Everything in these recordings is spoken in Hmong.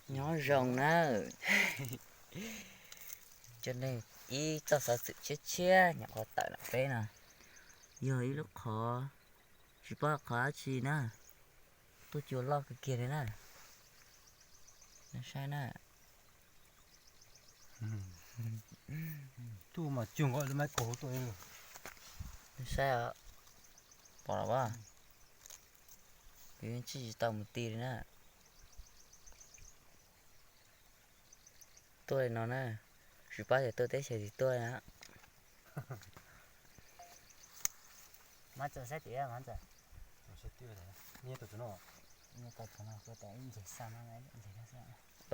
Nyob zoo nawb. Cov neeg, ib txoj xov xwm tshiab tshiab nyuam qhuav tawm los peb no, yog ib lub qhov, tsis paub qhov dab tsi na, tuaj cua loj kawg kiag li na. Nws saib na. Tuaj mas cuag nkaus lub maiv kaus tuaj. Nws saib os, pom los as, kuv yeej tsis tau mus ti li na. Tuaj li no na, tsis paub tias tuaj teb chaws twg tuaj na.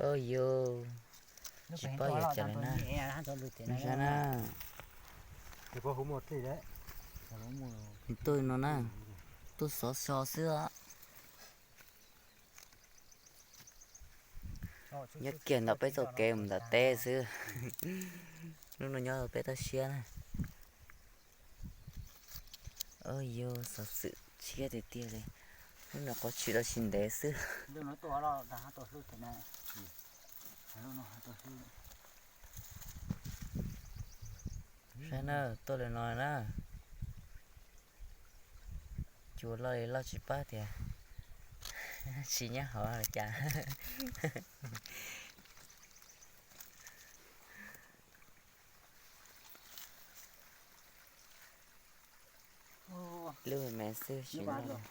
Ua yus, tsis paub yog cas li na. Saib na. Nws tuaj li no na, tuaj xov xo xwb os. Nyob kiag ntawm peb txoj kev mus ntawm teb xwb. Lub no nyob peb toj siab na. Ua yus, xov xwm tshiab tiag tiag li. Lub no qhov tshwm tau tsis ntev xwb. Saib na, tuaj li no na. Cua loj li loj tsis paub tias tsis nyob hauv los cas. Lub me me xwb tsis nyob.